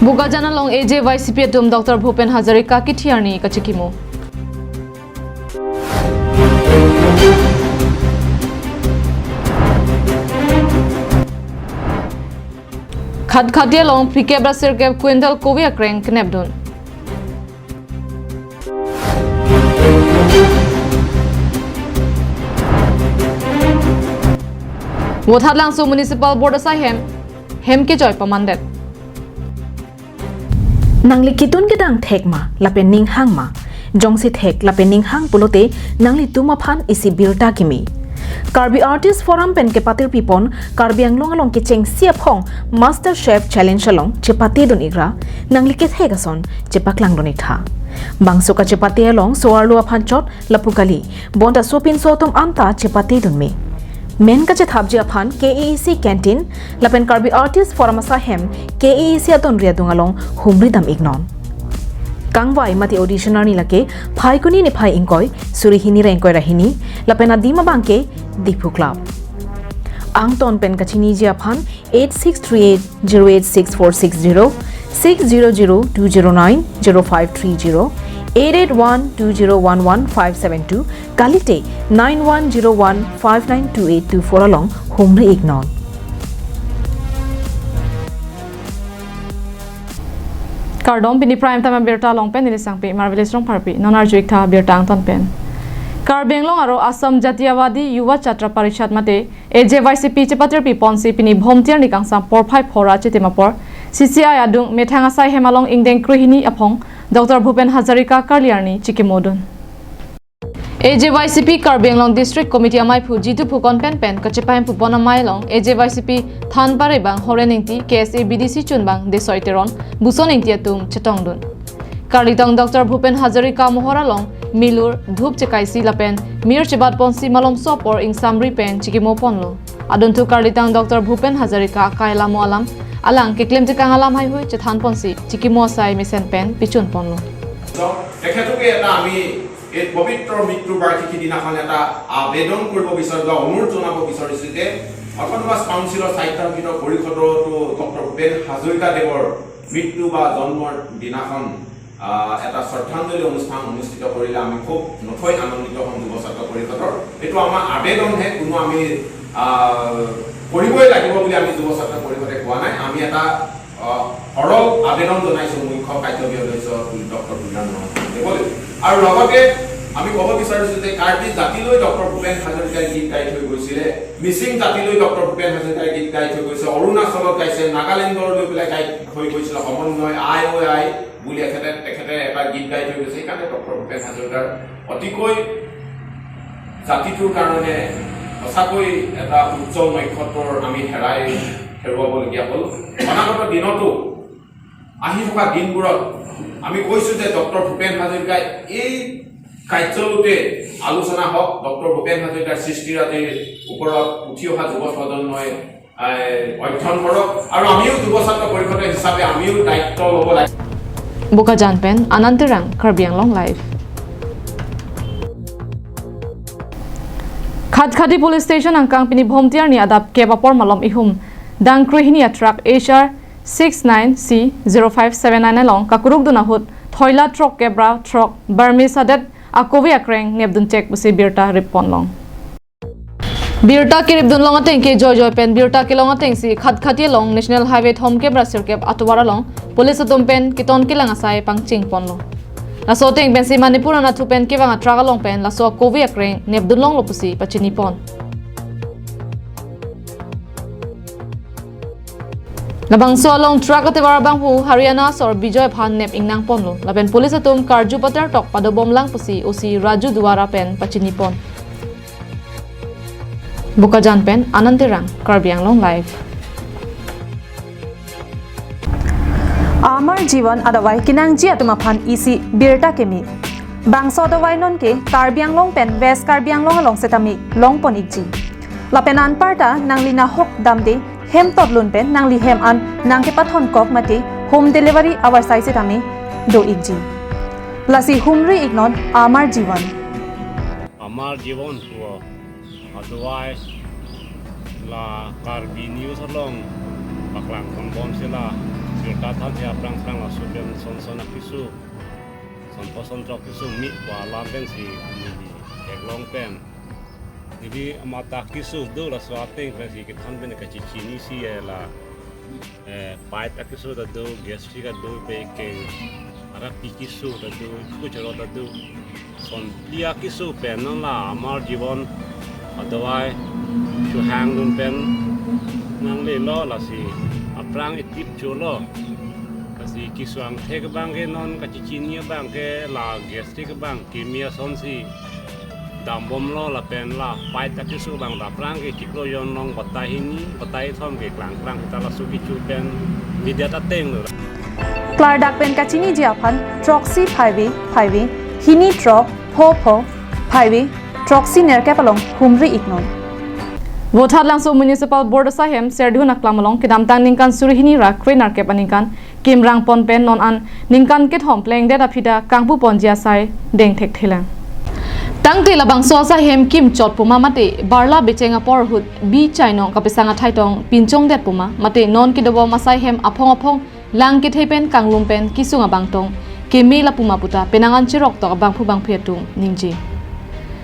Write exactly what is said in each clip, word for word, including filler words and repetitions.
Bokajan along A J Y C P atum Doctor Bhupen Hazarika kethe arni kachikimo. Khatkhati along phlikep ra sirkep quintal kove akreng kenepdun. Vothatlangso Municipal Board asai hem, hem kejoi pamandet. Nangli ketun kedang thek ma, lapen ning hang ma? Jongsi thek lapen ning hang pulote nanglitum aphan isi birta kimi. Karbi Artist Forum pen kepatirpi pon Karbi Anglong along kechengsi aphong Master Chef Challenge along chepatedun ikra, nangli kethek ason chepaklangdun iktha. Bangso kachepate along so-arlo aphan chot lapu kali, bonta sopinso atum anta chepatedun me. Men kachethapji aphan K A A C canteen lapen Karbi Artist Forum asai hem K A A C adonri adung along humri dam iknon. Kangvai mate audition arni lake Phaikuni niphai ingkoi, suri hini ra ingkoi ra hini, lapen adim abangke Diphu Club. Angton pen kachiniji aphan eight six three eight zero eight six four six zero, six zero zero two zero nine zero five three zero, eight eight one two zero one one five seven two, kalite nine one zero one five nine two eight two four along humri iknon. Kardom, pini Prime Time abirta along pen neli Sangpi Marvelous Rongpharpi. Non arju iktha birta angton pen. Karbi Anglong aro Assam Jatiyawadi Yuva Chatra Parishad mate A J Y C P chepatirpi ponsi pini Bhomti arni kangsam porphai phora chitim apor C C I adung methang asai hem along ingdeng krehini aphong Doctor Bhupen Hazarika karli arni chikimodun. A J Y C P Karbi Anglong District Committee amaiphu Jitu Phukan pen pen kachepahem pupon amei along A J Y C P thanpare abang Horen Ingti, K S A B D C chunbang Desoi Teron, Buson Ingti atum chetongdun. Karlitang Doctor Bhupen Hazarika mohor along milur, dhup chekaisi lapen mir chebat ponsi malomso apor ingsamri pen chikimo ponlo. Adunthu karlitang Doctor Bhupen Hazarika akai lamo alam, alang keklem tekang alam haihui chethan ponsi chikimo asai mesen pen pichun ponlo. তেখেতকে এটা আমি এই পবিত্ৰ মৃত্যু বাৰ্ষিকী দিনাখন এটা আবেদন কৰিব বিচাৰিছোঁ বা অনুৰোধ জনাব বিচাৰিছোঁ যে অট'নমাছ কাউন্সিলৰ স্বায়ত্তশাসিত পৰিষদতো ডক্টৰ ভূপেন হাজৰিকা দেৱৰ মৃত্যু বা জন্মৰ দিনাখন, আহ, এটা শ্ৰদ্ধাঞ্জলি অনুষ্ঠান অনুষ্ঠিত কৰিলে আমি খুব নথৈ আনন্দিত হ'ম যুৱ ছাত্ৰ পৰিষদৰ। এইটো আমাৰ আবেদনহে, কোনো আমি, আহ, কৰিবই লাগিব বুলি আমি যুৱ ছাত্ৰ পৰিষদে কোৱা নাই। আমি এটা, আহ, সৰল আবেদন জনাইছোঁ মুখ্য কাৰ্যবাহী সদস্য ডক্টৰ তুলিৰাম ৰংহাং দেৱলৈ। আৰু লগতে আমি ক'ব বিচাৰিছোঁ যে কাৰ্বি জাতিলৈ ডক্টৰ ভূপেন হাজৰিকাই গীত গাই থৈ গৈছিলে, মিচিং জাতিলৈ ডক্টৰ ভূপেন হাজৰিকাই গীত গাই থৈ গৈছে, অৰুণাচলত গাইছে, নাগালেণ্ডৰ লৈ পেলাই গাই থৈ গৈছিলে, সমন্বয় আই ঐ আই বুলি এখেতে, তেখেতে এটা গীত গাই থৈ গৈছে। সেইকাৰণে ডক্টৰ ভূপেন হাজৰিকাৰ অতিকৈ জাতিটোৰ কাৰণে সঁচাকৈ এটা উজ্জ্বল নক্ষত্ৰৰ আমি হেৰাই, হেৰুৱাবলগীয়া হ'ল। অনাগত দিনতো, আহি থকা দিনবোৰত আমি কৈছোঁ যে ডক্টৰ ভূপেন হাজৰিকাই এই কাৰ্যলোকে আলোচনা হওক, ডক্টৰ ভূপেন হাজৰিকাৰ সৃষ্টিৰাজিৰ ওপৰত উঠি অহা যুৱ প্ৰজন্মই, এ, অধ্যয়ন কৰক আৰু আমিও যুৱ ছাত্ৰ পৰিষদৰ হিচাপে আমিও দায়িত্ব ল'ব লাগে। Bokajan pen Anand Terang, Karbi Anglong Live. Khatkhati Police Station angkang pini Bhomti arni adap kep apor malom ihum dang krehini a truck H R six nine C zero five seven nine along kakurukdun ahut thoila throk kep ra throk barmi sadet akove akreng nepdun chek pusi birta rip ponlong. Birta keripdun long ateng ke joijoi pen birta kelong atengsi Khatkhati along National Highway thomkep ra sirkep atovar along police atum pen keton kelang asai pangcheng ponlo. Laso ateng pensi Manipur anatthu pen kevang a truck along pen laso akove akreng nepdun longlo pusi pachini pon. Labangso along truck atovar abangphu Haryana asor Bijoy aphan nep ingnang ponlo. Lapen police atum karju patar tok padobom lang pusi O C Raju Duara pen pachini pon. Bokajan pen Anand Terang, Karbi Anglong Live. Amar Jivan adavai kenangji atum aphan isi birta kimi. Bangso adavai nonke Karbi Anglong pen West Karbi Anglong along setame longpon ikji. Lapen anparta nangli nahok damde hem totlun pen nangli hem an nangkepathon kok mate home delivery avarsai setame do ikji. Lasi humri iknon Amar Jivan. Amar Jivan pu adavai la Karbi News along paklang ponbom sila Jirta than aphrang phrang laso pen son son akeso, son po son throk keso mi ko alam pensi neli theklong pen, neli amat akeso do, laso ateng pensi kethan pen kachechinisi eh la, eh, pait akeso ta do, gastric ta do, beke, ara pi keso ta do, kuchoro ta do. Son phli akeso pen non la amar jibon adawai suhang dun pen nanglelo, lasi aphrang itip cholo. Lasi keso angthek abang ke non kachechini abang ke la gastric abang keme asonsi dambomlo, lapen la pait akeso abang ta aphrang ke chiklo jon along batai hini, batai thom ke klangklang ta laso kecho pen didet ateng lo. Klardak pen kachiniji aphan throksi phaivi phaivi hini throk pho pho phaivi throksi nerkep along humri iknon. Vothatlangso Municipal Board asaihem Serdihun aklam along kedamtang ningkan suri hini ra kre nerkep aningkan kim rangpon pen non an ningkan kethom plengdet aphi ta kangpuponji asai dengthekthelang. Tangte labangso asaihem kim chotpo ma mate barla becheng apor ahut bi chainong kapesang athai tong pinchongdetpo ma mate non kedobom asaihem aphong aphong lang kethe pen kanglum pen kesung abang tong keme lapu ma puta penang an cherok tok abangphu bangphi atum ningje.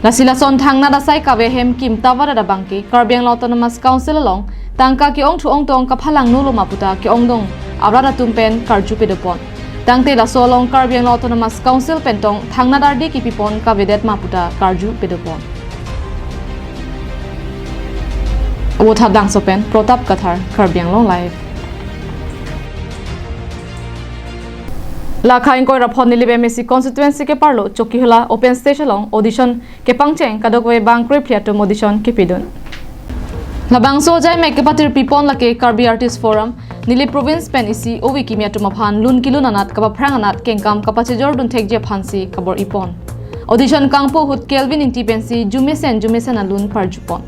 Lasi lason thangnat asai kave ahem kim tavarat abang ke Karbi Anglong Autonomous Council along tangka ke-ongthu ongtong kaphalang nolo ma puta ke-ongdung arat atum pen karju pedopon. Tangte laso along Karbi Anglong Autonomous Council pen tong thangnat ardi kepipon kavedet ma puta karju pedopon. Vothatlangso pen Pratap Kathar, Karbi Anglong Live. Lakha ingkoi ra pho Nilip M A C constituency keparlo Chokihola open stage along audition kepangcheng kadokave bang krephli atum audition kepidun. Labangso ajai mek kepatir pipon lake Karbi Artist Forum, Nilip Province pen isi ove kimi atum aphan lun kelun anat kapaphrang anat kengkam kapachejor dunthekji aphansi kabor-ipon. Audition kangpu ahut Kelvin Ingti pensi jumesen jumesen alun parjupon.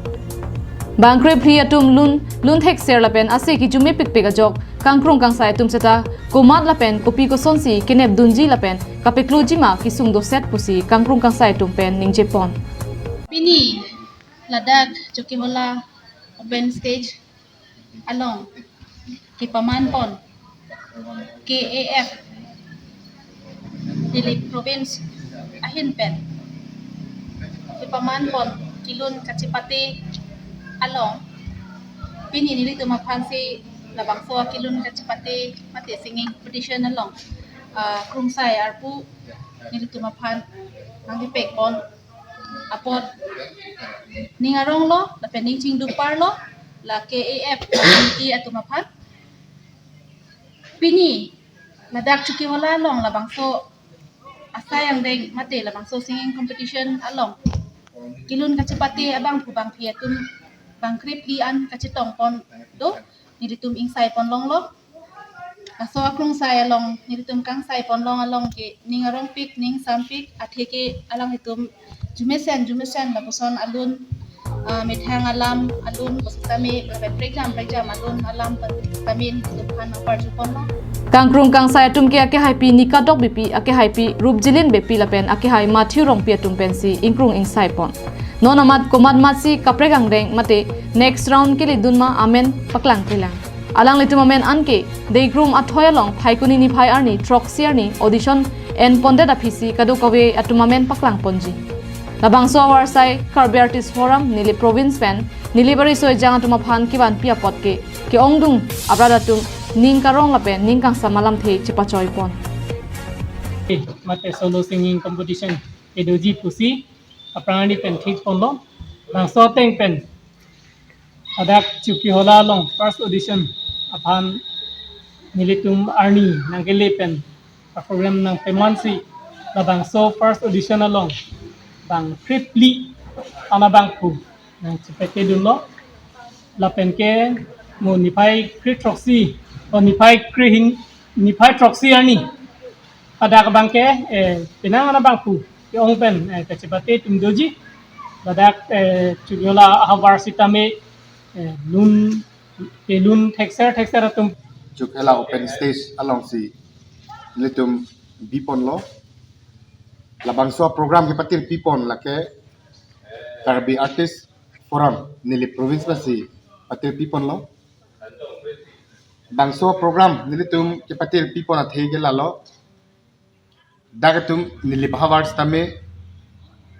Bang krephli atum lun, lun thekser lapen ase kejumepikpik ajok kangkrung kangsai atum seta komat lapen kopi kosonsi kenep dunji lapen kapekloji ma kesung doset pusi kangkrung kangsai atum pen ningjepon. Pini ladak Chokihola open stage along kepamanpon K A F Nilip Province ahin pen kepamanpon kelun kachepate along pini nelitum aphansi labangso kelun kachepate mate singing competition along, ah, krungsai arpu nelitum aphan nangkepekpon apot ning aronglo lapen ning chingduparlo la K A F committee atum aphan. Pini ladak Chokihola along labangso asai angdeng mate labangso singing competition along kelun kachepate abangphu bangphi atum bang krephli an kachetongpon do, nelitum ingsaipon longlo. Laso akrungsai along nelitum kangsaiponlong along ke ning arongpik ning sampik athe ke alanglitum jumesen jumesen lapuson alun, ah, methang alam alun pusitame lapen prekjam prekjam alun alam pusitame nelitum aphan nangparjuponlo. Kangkrung kangsai atum ke akehaipi Nika Tokbipi, akehaipi Rupjilin Beypi lapen akehai Matthew Rongpi atum pensi ingkrung ingsaipon. Non amat komat matsi kaprek angdeng mate next round keledun ma amen paklangklelang. Alanglitum amen anke Degrum athoi along Phaikuni niphai arni throksi arni audition enpondet aphisi kadokave atum amen paklangponji. Labangso avarsai Karbi Artist Forum Nilip Province pen Nilip ariso ejang atum aphan kevanpi apot ke ke-ongdung aprat atum ning karong lapen ning kangsam alamthe chepachoipon. Mate solo singing competition kedoji pusi aphrang arni pen thikponlo. Bangso ateng pen ladak Chokihola along first audition aphan nelitum arni nangkele pen a program nangpemansi labangso first audition along bang krephli an abangphu nangchepatedunlo. Lapen ke mo niphai kre throksi, o niphai kre hin, niphai throksi arni adak abang ke, eh, penang an abangphu ke-ong pen, eh, kachepate atum doji. Ladak, eh, Chokihola ahavar sitame, eh, lun, eh, lun thekser thekser atum. Chokihola open stage alongsi nelitum biponlo. Labangso program kepatir pipon lake Karbi Artist Forum Nilip Province pensi patir piponlo. Bangso program nelitum kepatir pipon athe ke lalo. Dak atum neli bahavar sitame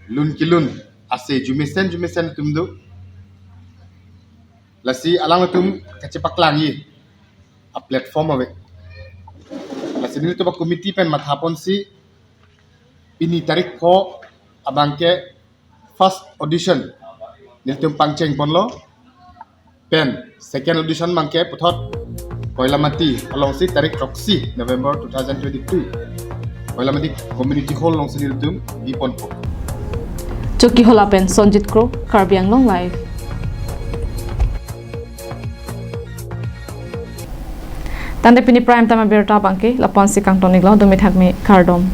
lun kelun ase jumesen jumesen atum do. Lasi alangtum kachepaklang-i a platform ave. Lasi nelitum a committee pen mathaponsi pini tarik pho abangke first audition nelitum pangcheng ponlo. Pen second audition abangke puthot Koilamati alongsi tarik throksi November two thousand twenty-two. Koilamati Community Hall alongsi nelitum biponpo. Chokihola pen Sonjit Kro, Karbi Anglong Live. Tangte pini prime time abirta abangke lapu-ansi kangton-iklo, dumi thakmi, kardom.